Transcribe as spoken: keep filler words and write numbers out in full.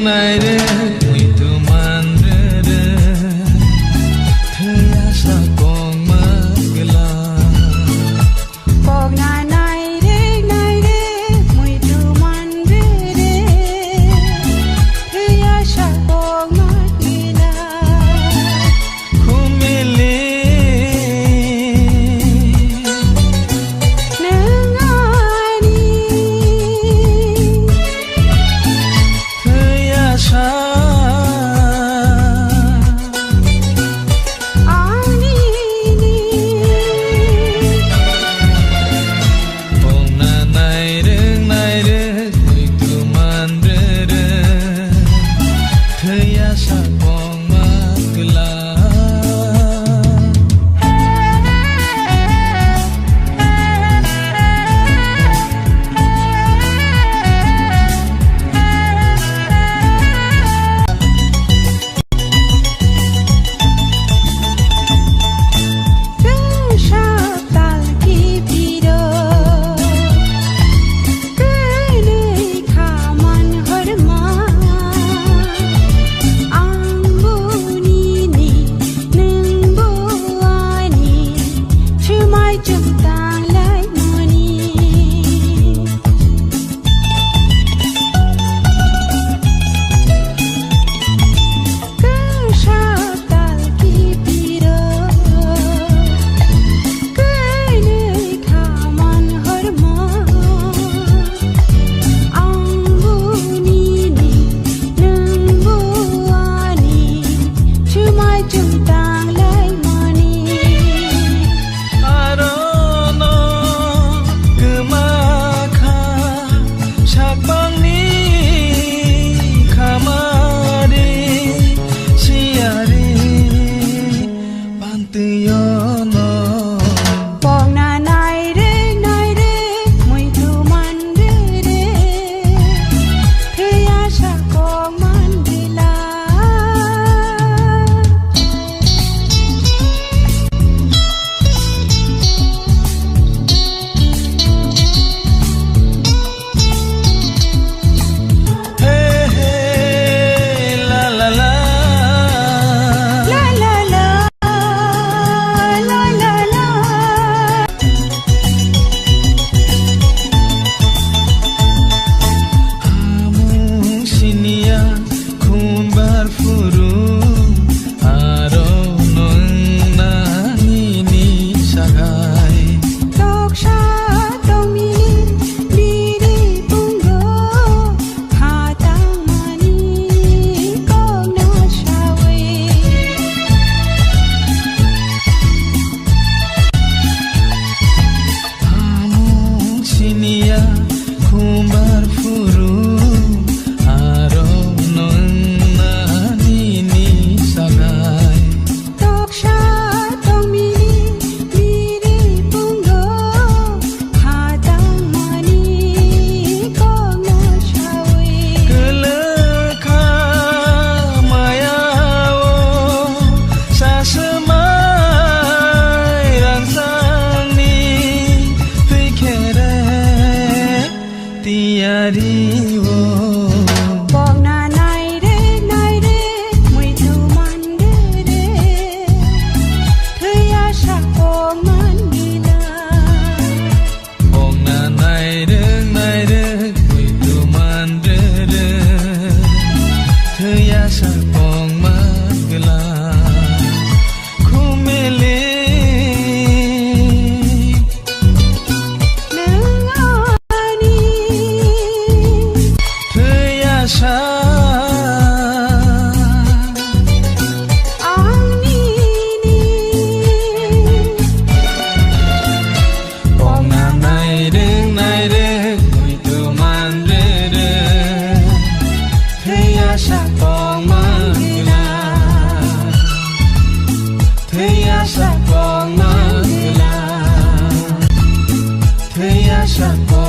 Naire, muitu manrere, thwiya sa kongma gwla. Kokna naire, naire, muitu manrere, thwiya sa kongma gwla. Khumili. Nwng ani thwiya sa. Ang nini. Bongna nairwng nairwk muitu manrwrwng. Thwiya sa bongma gwla. Kwchak talki biro, kwnwi kha manhorma. Ang bo nini, nwng bo ani, swmai chwng tanglaimani. Kwchak talki biro, kwnwi kha manhorma. Ang bo nini, nwng bo ani, swmai chwng tanglaimani. Aro no kwma kha sakbangni khamari siyari pantwio no. Bongna nairwk nairwk muitu manrwrwk, thwiya sa kok manrwla. Hey, hey, la, la, la. La, la, la. La, la, la. Amung sinia khumbar phuru aro nong nani ni sagai. Toksa tongmili biri pungo kha tangmani kokno sawi. Amung sinia khumbar phuru aro nong nani ni sagai. Toksa tongmili biri pungo kha tangmani kokno sawi. Kwlwkha maya o saswmai rangchakni twikhero tiyari o. Bongna nairwk nairwk muitu manrwrwk, thwiya sa kok manrwla. Bongna nairwk nairwk muitu manrwrwk, thwiya sa kok manrwla. Khumili. Nwng ani thwiya sa. Ang nini. Bongna nairwk nairwk muitu manrwrwk, thwiya sa kok manrwla. Thwiya sa kok manrwla. Thwiya sa kok